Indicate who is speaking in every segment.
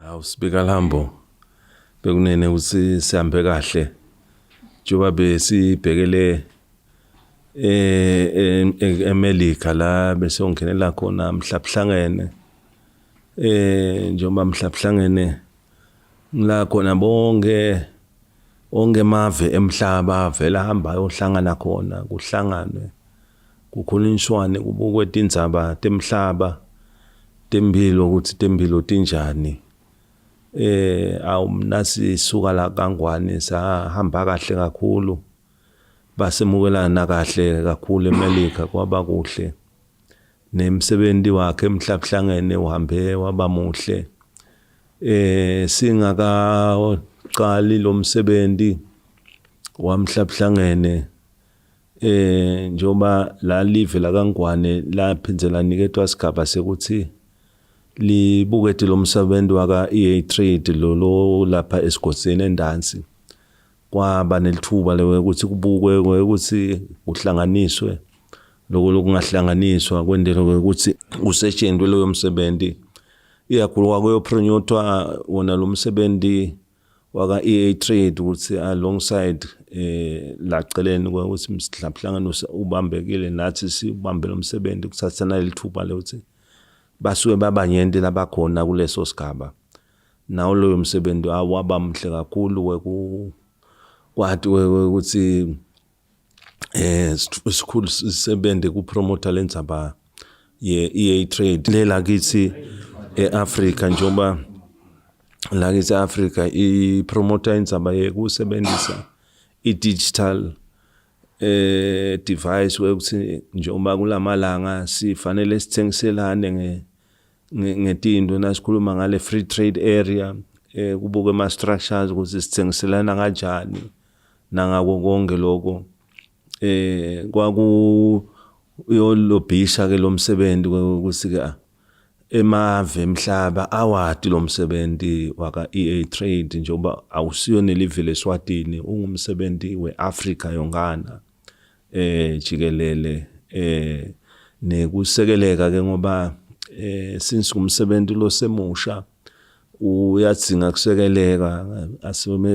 Speaker 1: Hawu sibika lihambo bekunene ukuthi sihambe kahle njengoba besibhekele eh eMelika la bese ungenela khona mhlabuhlangene eh njengoba mhlabuhlangene la khona bonke onke emave emhlaba vele ahamba ayohlangana khona kuhlanganwe kukhulunyiswane kubukwe tindzaba temhlaba temphilo ukuthi temphilo tinjani eh awu mina sisuka la kaNgwane sahamba kahle kakhulu basemukelana kahle kakhulu eMelika kwaba kuhle nemsebenzi wakhe emhlabuhlangene uhambe waba muhle eh singakaqali lo msebenzi wamhlabuhlangene eh njengoba la live lakaNgwane laphindze laniketwa sigaba sekuthi libukete lo msebenzi waka EA Trade lo lo lapha esigodzini endansi kwaba nelithuba lokuthi kubukwe ukuthi kuhlanganiswe lokho lokungahlanganiswa kwendelwe ukuthi kusetshenzwe loyo msebenzi ikakhulu kwakuyopromotwa wona lo msebenzi waka-EA Trade ukuthi alongside eh laceleni ukuthi mhlawumbe ubambekile nathi sibambe lo msebenzi kuthatha naleli thuba lokuthi basuke babanyenti labakhona kuleso sigaba nawo loyo msebenzi awaba muhle kakhulu weku kwati ukuthi eh sikhulu sisebenze ku promoter lendzaba ye EA Trade lela kithi eAfrica njengoba la kithi eAfrica i promoter indzaba yekusebenzisa i digital eh device ukuthi njengoba kulamalanga sifanele sithengiselane nge ngetinto nasikhuluma ngale free trade area eh kubuke ama structures ukuthi sithengiselana kanjani nangako konke lokho eh kwaku uyolobhisha ke lo msebenzi ukuthi ke emave emhlaba awati lo msebenzi waka EA Trade njengoba awusiyo nelive leSwatini ungumsebenzi weAfrika yonkana eh jikelele eh nekusekeleka ke ngoba eh since umsebenzi losemusha uyadzinga kusekeleka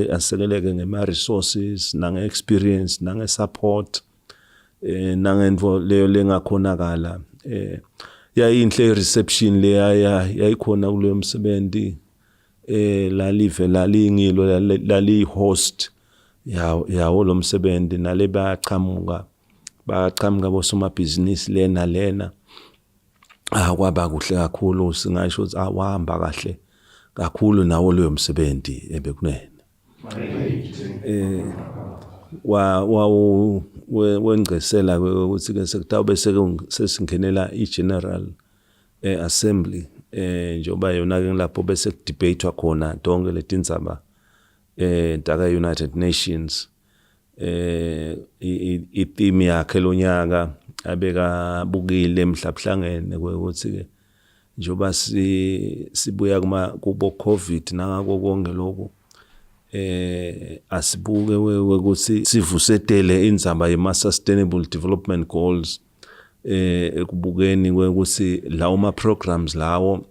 Speaker 1: asekeleke ngema resources nange experience nange support eh nangento leyo lengakhonakala eh yayinhle reception leya yayikhona kuloyo msebenzi eh lalive lalingilo lali host yawo yawo lo msebenzi nale bayaqhamuka bayaqhamuka bosomabhizinisi lena lena ah kwaba kuhle kakhulu singasho ukuthi awahamba kahle kakhulu nawo loyo msebenzi ebekunene eh wa wawu wengcesela ukuthi ke sekutawube sesingenela i-general eh, assembly eh njengoba yona ke ngilapho bese kudebate khona tonke letindzaba eh taka United Nations eh i-theme yakhe lonyaka abeka bukile mhlabuhlangene ukuthi ke njengoba sibuya kuma kubo COVID nangako konke lokho eh asibuke ukuthi sivusetele indzaba yema sustainable development goals eh ekubukeni ukuthi lawo ma programs lawo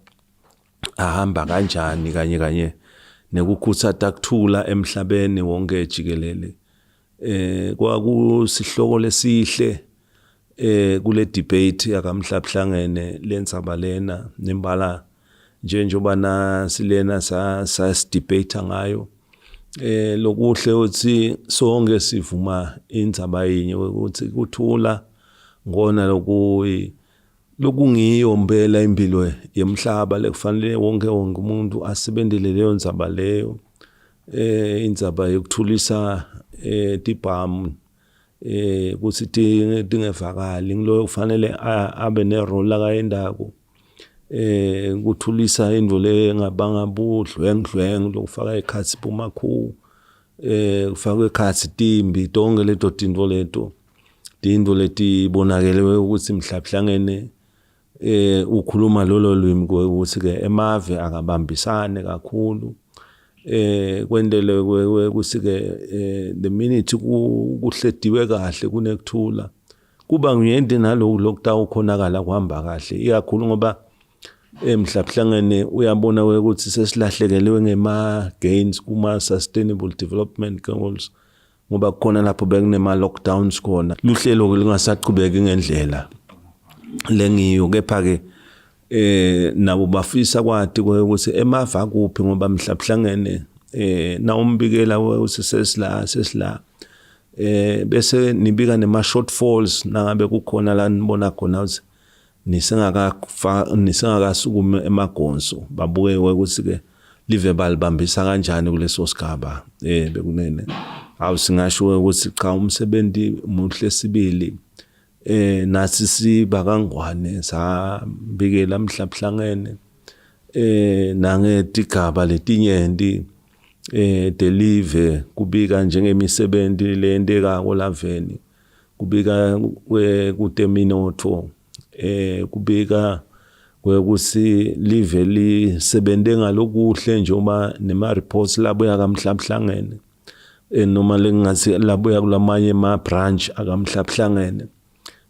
Speaker 1: ahamba kanjani kanye kanye nekukhuthaza kuthula emhlabeni wonke jikelele eh kwakusihloko lesihle eh kule debate yakamhlabuhlangene lenzaba lena nembala nje njengoba na silena sa sasidebate ngayo eh lokuhle uthi sonke sivuma indzaba yinye ukuthi kuthula ngona lokuyi lokungiyo mpela impilo yemhlaba lekufanele wonke wonke umuntu asebenzele leyo ndzaba leyo eh indzaba yokuthulisa eh tibhamu eh ukuthi tingevakali ngiloyo kufanele abe ne role akayendako eh kuthulisa into le engabanga budlwengdlweng lokufaka ekhatsi bumakhu eh kufakwe ekhatsi timbi tonke leto tinto leto tinto letibonakele ukuthi mhlabuhlangene eh ukhuluma lolo lwimi ukuthi ke emave akabambisane kakhulu eh kwendele ukuthi ke eh, the minute kuhlediwe kahle kunekuthula kuba nguyende naloku lokutawukhonakala kuhamba kahle ikakhulu ngoba Emhlabuhlangene uyabona ukuthi sesilahlekelwe ngema gains kuma sustainable development goals ngoba kukhona lapho bekunema lockdowns khona luhlelo lingasaqhubeki ngendlela lengiyo kepha ke eh nabo bafisa kwati ukuthi emava kuphi ngoba mhlabuhlangene eh nawumbikela ukuthi sesila sesila eh bese nibika nema shortfalls nangabe kukhona la nibona khona ukuthi nisengakafa nisengakasukumi emagonso babuke ukuthi ke live balibambisa kanjani kuleso sigaba eh bekunene awu singasho ukuthi cha umsebenzi muhle sibili eh nathi siba kangwane sabikela mhlabuhlangene eh nangetigaba letinyenti eh delive kubika njengemisebenzi leyentekako laveni kubika kuteminotfo eh kubika kwekuthi live lisebenze ngalokuhle njengoba nema reports labuya kamhlabhlangene eh, noma lengathi labuya kulamanye ma branch akamhlabhlangene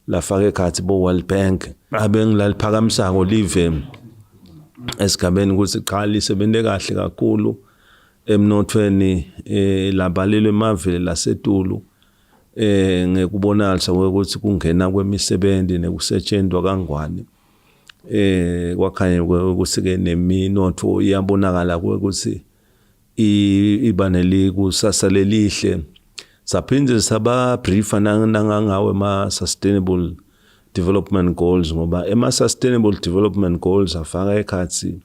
Speaker 1: lafaka ekhathi bo World Bank abengilalphakamisako live esigabeni ukuthi cha lisebenze kahle kakhulu emnothweni eh labalelwe emavele lasetulu eh ngekubonakalisa ukuthi kungena kwemisebenzi nekusetshenzwa kangwane eh kwakhanya ukuthi ke neminotho iyabonakala ukuthi iba nelikusasa lelihle saphinde saba briefa nangangawe ma sustainable development goals ngoba ema sustainable development goals afaka ekhatsi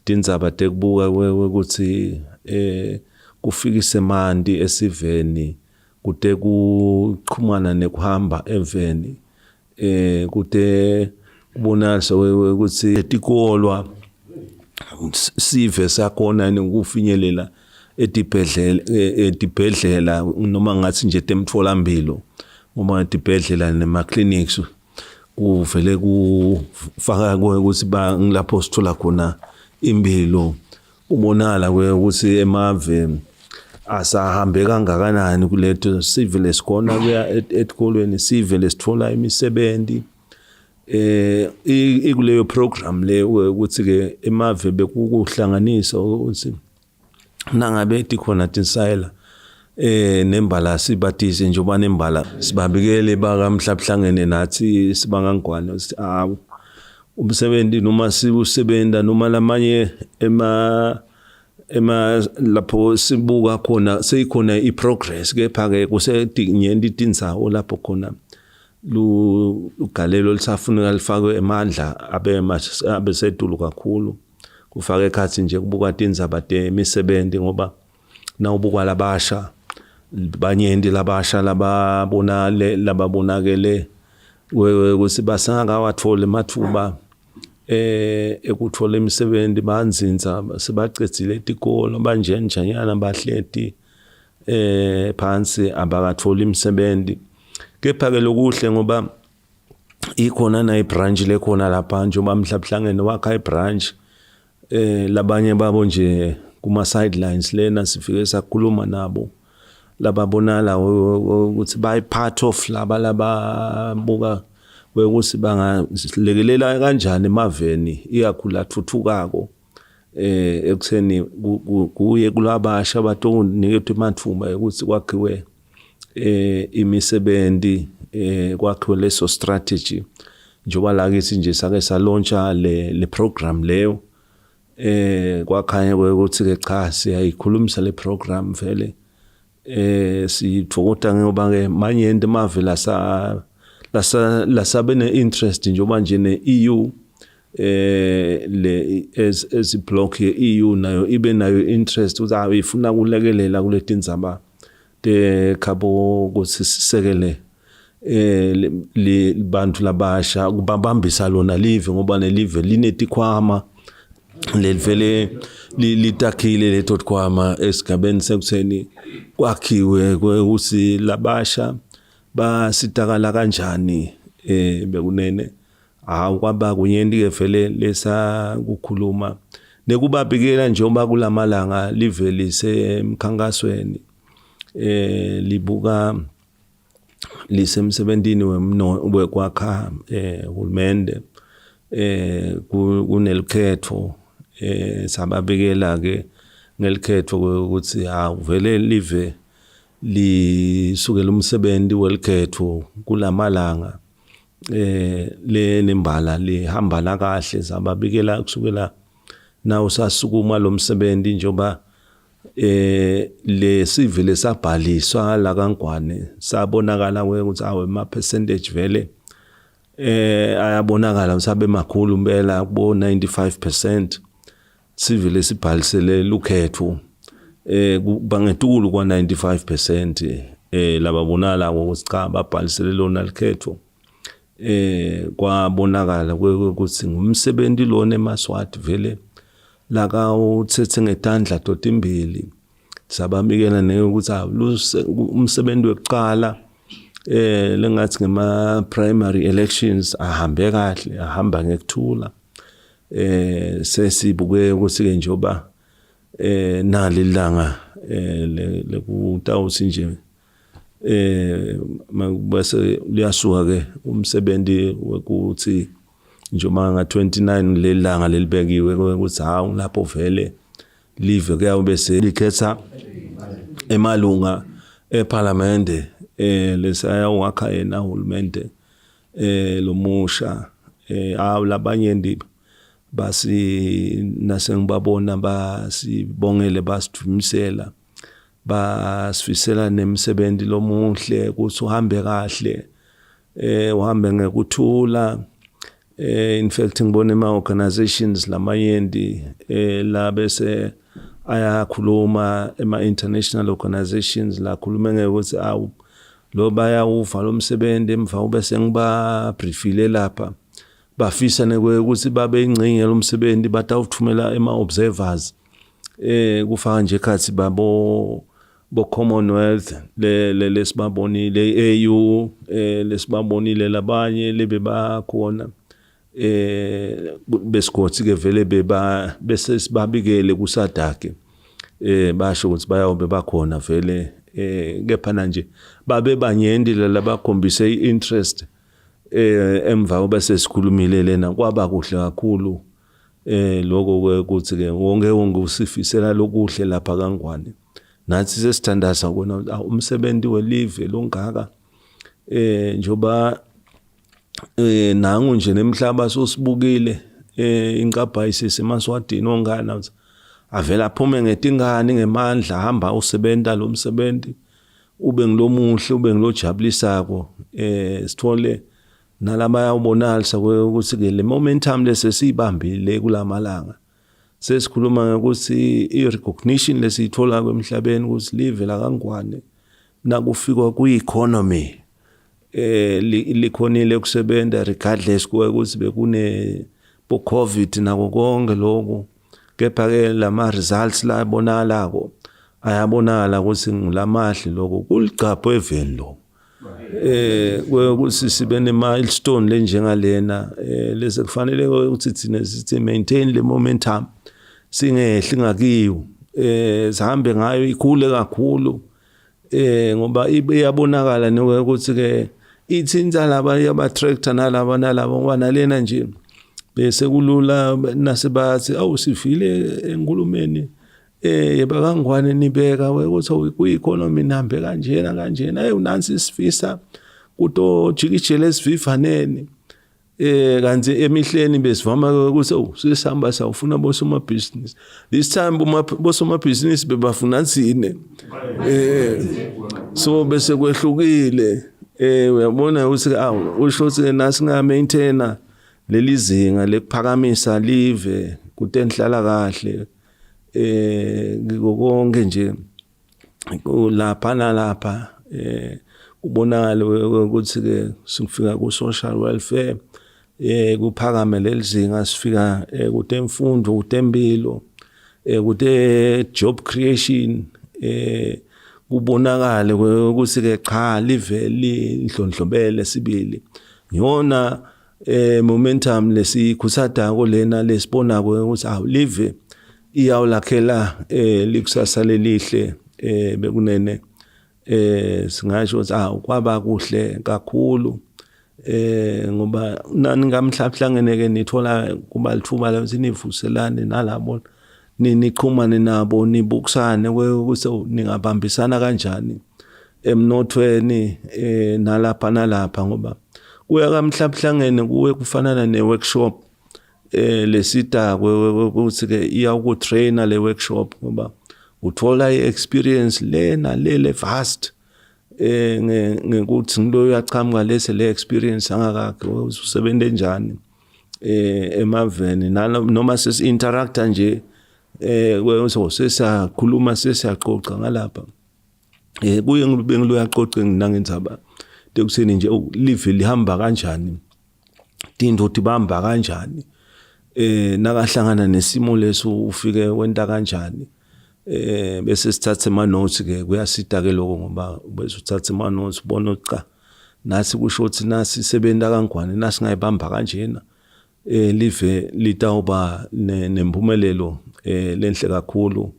Speaker 1: tindzaba tekubuka ukuthi eh kufikise manti esiveni kute kuchumana nekuhamba eveni eh kute kubonakala ukuthi tikolwa sive sakhona ukufinyelela etibhedlela etibhedlela noma ngathi nje temtfolamphilo ngoba etibhedlela nema clinics kuvele kufaka ukuthi ngilapho sithola khona impilo ubonakala ukuthi emave asahambe kangakanani kuletho sive lesikhona kuya etikolweni sive lesithola imisebenzi eh ikuleyo program le ukuthi ke emave bekukuhlanganisa ukuthi nangabe tikhona tinsayela eh nembala sibatise njengoba nembala sibabikele bakamhlabuhlangene nathi sibangangwane ukuthi awu umsebenzi noma siwusebenta noma lamanye ema ema lapho sibuka khona seyikhona i-progress kepha-ke kusetinyenti tindzawo lapho khona lugalelo lisafuneka lifakwe emandla abe abe setulu kakhulu kufaka ekhatsi nje kubuka tindzaba temisebenti ngoba nawubuka labasha banyenti labasha lababona lababonakele ukuthi basengakawatholi emathuba eh ekuthola imisebenzi banzinza sebacedzile etikolo banjenjanyana bahleti eh phansi abakatholi imisebenzi kepha ke lokuhle ngoba ikhona na ibranch lekhona lapha njengoba mhlabuhlangene wakha ibranch eh labanye babo nje kuma sidelines lena sifike sakhuluma nabo lababonala ukuthi bay part of laba lababuka ukuthi bangalekelela kanjani emaveni iyakhula athuthukako eh ekutheni kuye kulabasha batoniketwa amathuba ukuthi kwakhiwe eh imisebenzi eh kwakhiwe leso strategy njengoba la kithi nje sake salontsha le le program leyo eh kwakhanya ukuthi ke cha siyayikhulumisa le program vele eh sithokoda ngoba ke manyenti mave lasa lasa lasabe ne interest njengoba nje ne EU eh le as as block ye EU nayo ibe nayo interest ukuthi ayi ifuna kulekelela kuletindzaba te khabo ukuthi sisekele eh le bantu labasha kubabambisa lona live ngoba nelive linetikhwama lelivele litakhile leto tikhwama esigabeni sekutheni kwakhiwe ukuthi labasha basitakala kanjani eh bekunene hawu kwaba kunyenti ke vele lesa kukhuluma nekubabikela njengoba kulamalanga livelise emkhankasweni eh libuka lisemsebentini wekwakha eh hulumende. eh kunelikhetho eh sababikela ke ngelikhetho ukuthi hawu vele live lisukela umsebenzi welikhetho kulamalanga eh le nembala lihamba la kahle sababikela kusukela na usasukuma lo msebenzi njengoba eh lesivele sabhaliswa la kaNgwane sabonakala ukuthi awe ma percentage vele eh ayabonakala usabe makhulu impela kubo 95% sivele sibhalisele lukhetho eh bangetulu kwa 95% eh lababonala ukuthi cha babhalisele lona likhetho eh kwabonakala ukuthi ngumsebenzi lona eMaswati vele laka uthethe ngetandla totimbili sabamikela nekuthi umsebenzi wekuqala eh lengathi ngema primary elections ahambe kahle ahamba ngekuthula eh sesibuke ukuthi ke njoba eh nali ilanga eh lekutawuthi nje eh bese liyasuka ke umsebenzi wokuthi njengoba nga 29 lelanga lelibekiwe ukuthi hawu lapho vele live kuyawube selikhetha emalunga ephalamende eh lesayawakha yena uhulumende eh lomusha eh awu labanye ndi basi nasengibabona basibongele basidumisela basifisela nemisebenzi lomuhle ukuthi uhambe kahle eh uhambe ngekuthula eh in fact ngibona ema organizations lamayenti eh la bese ayakhuluma ema international organizations la khulume ngekuthi awu lo bayawuva lo msebenzi emva ube sengiba briefile lapha bafisa ukuthi babe ingxenye lomsebenzi batawuthumela ema observers eh kufaka nje ekhathi babo bo Commonwealth le lesibabonile AU eh lesibabonile labanye lebe bakhona eh besigodzi ke vele beba bese sibabikele kusadake eh basho ukuthi bayawube bakhona vele eh kepha nje babe banyenti labakhombise iinterest eh emva koba sesikhulumile lena kwaba kuhle kakhulu eh lokho ke ukuthi ke wonke wonke usifisela lokuhle lapha kaNgwane nathi sesithandaza kona umsebenzi welive longaka eh njoba eh nangu nje nemhlaba sosibukile eh inkabha isesemaswadini ongana avela aphume ngetingani ngemandla hamba usebenta lo msebenzi ube ngilomuhle ube ngilojabulisako eh sithole nalabayawubonalisa ukuthi ke le momentum lesesiyibambile kulamalanga sesikhuluma ngokuthi i-recognition lesiyithola emhlabeni ukuthi live lakaNgwane nakufikwa kwi-economy eh likhonile ukusebenza regardless ukuthi bekune bo covid nako konke lokhu kepha ke lama results la abonakalako ayabonakala ukuthi ngulamahle lokho kuligcabho eveni lokho eh ukuthi sibe ne milestone lenjengalena eh lese kufanele ukuthi thina sithi maintain le momentum singehli ngakiyo eh sihambe ngayo ikhule kakhulu eh ngoba iyabonakala ukuthi ke ithinta laba yaba tractor nalaba nalaba ngoba nalena nje bese kulula nasebathi awu sivile enkulumeni eh yebakangwane nibeka ukuthi kuyi-economy nihambe kanjena kanjena hey nansi sifisa kutojikijela esivivaneni eh kanti emihleni besivama ukuthi oh sesihamba sawufuna bosomabhizinisi this time bosomabhizinisi bebafuna thine eh so bese kwehlukile eh uyabona ukuthi awu usho ukuthi nasinga maintainer leli zinga lekuphakamisa live kutenhlala kahle eh ngiko konke nje lapha nalapha eh kubonakala ukuthi ke sifika ku social welfare eh kuphakame lelizinga sifika eh, kutemfundo kutempilo eh kute job creation eh kubonakale ukuthi ke cha live lindlondlobele sibili ngiyona eh momentum lesikhuthathako lena lesibonako ukuthi awu live iyawulakhela eh likusasa lelihle eh bekunene eh singasho ukuthi awu kwaba kuhle kakhulu. Eh ngoba nani ngamhlahlangene ke nithola kuba lithuba lokuthi nivuselane nalabo nichumane nabo nibukisane ukuthi ningabambisana kanjani emnothweni eh nalapha nalapha ngoba kuya kamhlabuhlangene kuwe kufanana ne-workshop eh lesidakwe ukuthi ke iya ukutrainer le workshop ngoba uthola i-experience le nale le vast eh ngekuthi ngiloyo uyaqhamuka lese le experience angakakhe usebenze njani eh emaveni noma sesi interacta nje eh sesiyakhuluma sesiyaxoxa ngalapha eh kuye ngibe ngiloyaqoqa nginangendzaba tekutheni nje live lihamba kanjani tinto tibamba kanjani eh nakahlangana nesimo leso ufike wenta kanjani eh bese sithatha ama notes ke kuyasida ke lokho ngoba bese uthatha ama notes ubona cha nasi kusho ukuthi nasi sebenta kangwane nasingayibamba kanjena eh live litawuba nempumelelo eh lenhle kakhulu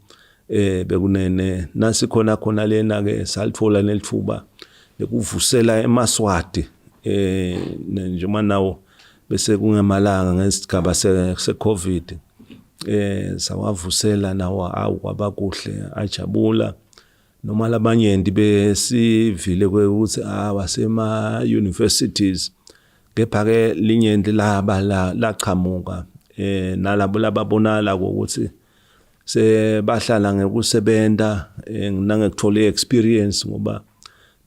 Speaker 1: eh bekunene nasikhona khona lena ke salithola nelithuba lekuvusela emaswati eh njengoba nawo bese kungemalanga ngesigaba se COVID eh sawavusela nawo awu kwabakuhle ajabula noma labanyenti besivile ukuthi awasema universities kepha ke linyenti laba lachamuka eh nalabo lababonala ukuthi sebahlala ngekusebenza eh, nangekuthola i-experience ngoba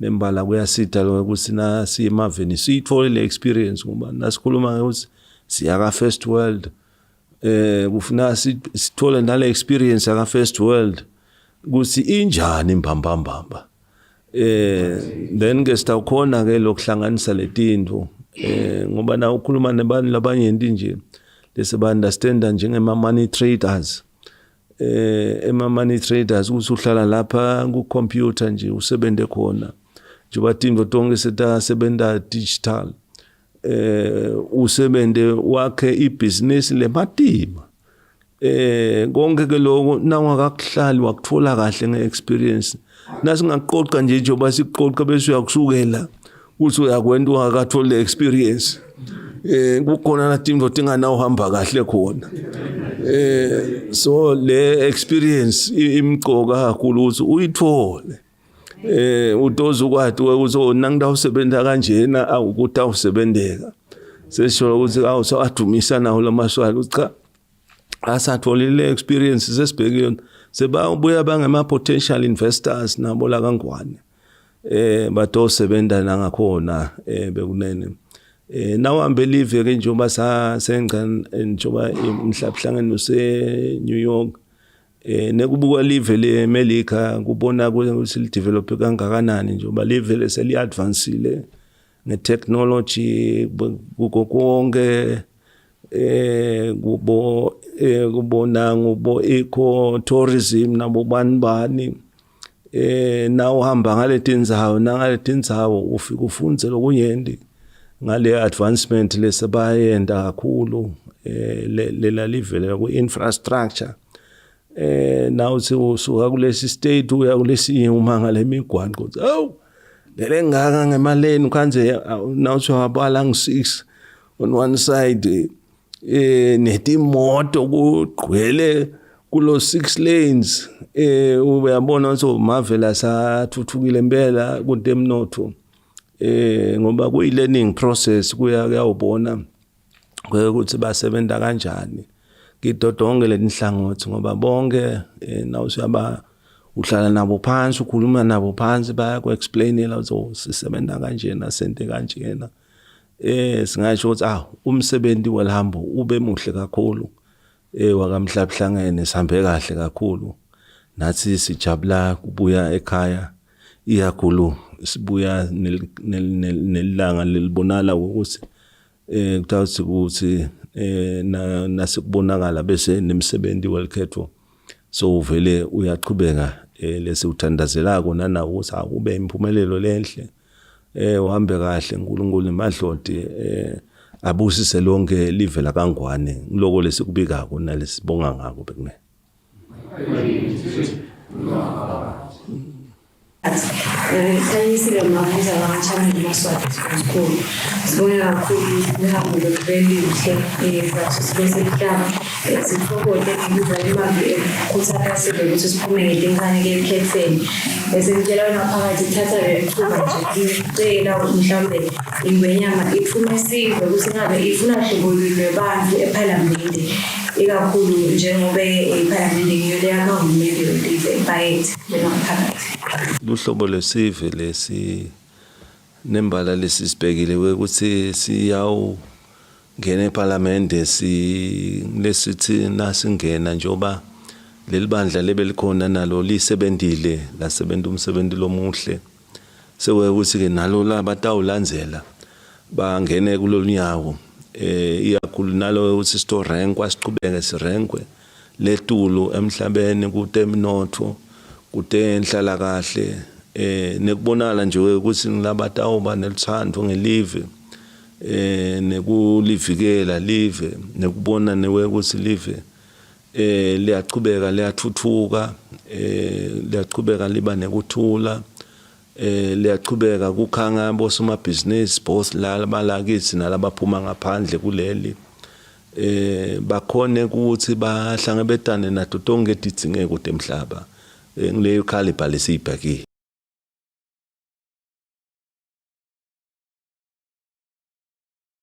Speaker 1: nembala kuyasida lokho ukuthi nasiye emaveni siyithole le experience ngoba nasikhuluma ngokuthi siya ka first world eh kufuna sithole nale experience yaka first world ukuthi injani imbambambamba eh then ke sitawukhona ke lokuhlanganisa letinto eh ngoba na ukhuluma nebantu labanyenti nje lese ba understand njengema money traders eh ema money traders ukuthi uhlala lapha ku computer nje usebente khona njengoba tinto tonke setasebenza digital eh usebente wakhe ibhizinisi lematima eh konke ke lokho nawungakakuhlali wakuthola kahle ngeexperience nasingaqoqa nje njengoba siqoqa bese uyakusukela ukuthi uyakwenta ungakatholi le experience eh kukhona nathi indoda inganawuhamba kahle khona eh so le experience imcoka kakhulu ukuthi uyithole eh utoza ukwati ukuthi oh, nangidawusebenza kanjena awukuthi awusebenzeka sesisho ukuthi awu sawadumisa nawo lamaswali ukuthi cha asatholile experience sesibheke yona sebabuya bangema potential investors nabo la kaNgwane eh batosebenza nangakhona eh bekunene eh nawuhambe live ke njengoba senca njengoba umhlabuhlangene use New York eh nekubuka live leMelika kubona ukuthi lidevelop kangakanani njengoba live leseliadvancile ngetechnology kuko konke eh kubo eh kubona ngubo eco tourism nabo bani bani eh na uhamba ngaletindzawo nangaletindzawo ufika ufundze lokunyenti ngale advancement lesebayenta kakhulu eh lela livelela ku infrastructure eh na uthi usuka kulesi state uya kulesinye uma ngale migwaqo uthi awu lele ngaka ngemaleni kanje na uthi wabala ngi-6 on one side eh netimoto kugqwele kulo 6 lanes eh uyabona ukuthi mavela sathuthukile impela kutemnotho eh ngoba kuyi learning process kuya kuyawubona ukuthi basebenza kanjani kito tonke letinhlangothi ngoba bonke eh, nawusuyaba uhlala nabo phansi ukhuluma nabo phansi bayaku-explainela ukuthi oh, sisebenza kanjena sente kanjena eh singasho ukuthi ah umsebenzi welihambo ube muhle kakhulu eh wakamhlabuhlangene sihambe kahle kakhulu nathi sijabula kubuya ekhaya iyakhulu sibuya nelanga lelibonala ukuthi eh kutawuthi ukuthi eh nasekubonakala bese nemsebenzi welikhetho so uvele uyaqhubeka eh lesiwuthandazelako nanawo ukuthi akube impumelelo lenhle eh uhambe kahle uNkulunkulu nemadloti eh abusise lonke live lakangwane ngiloko lesikubikako nalesibonga ngako bekunene.
Speaker 2: Khanyisile Mabuza wakaChamele Maswati Sikhulu. Sibonge kakhulu uhambo lolube luhle um sibe selihlaba sithokote ngikuva emavi ekukhutsata sive ukuthi siphume ngetinkhani ke ekhetheni. Bese ngitshela wena phakathi thatha leli thuba nje icela mhlawumbe ingwenyama ithume sive ukuthi ngabe ifuna hlobo luni lwebantfu ephalamende ikakhulu njengobe iphalamende ngiyo leyakha hulumende welive bayethe wena mphakathi.
Speaker 1: Luhlobo lwesive lesi nembala lesisibhekile ukuthi siyawu ngena ePhalamende si lesithi nasingena njengoba leli bandla lebelikhona nalo lisebentile lasebenta umsebenzi lomuhle sekuwukuthi ke nalo labatawulandzela bangene kulolu nyawo eh ikakhulu nalo ukuthi sitorenkwa siqhubeke sirenkwe letulu emhlabeni kutemnotfo kutenhlalakahle eh nekubonakala nje ukuthi labatawuba neluthando ngelive eh nekulivikela live nekubona newe ukuthi live eh liyachubeka liyathuthuka eh liyachubeka liba nekuthula eh liyachubeka kukhanga bosomabhizinisi both laba lakithi nalabaphuma ngaphandle kuleli eh bakhone ukuthi bahlangabetane nato tonke tidzingeko temhlaba ngileyo caliber lesiyibhekile.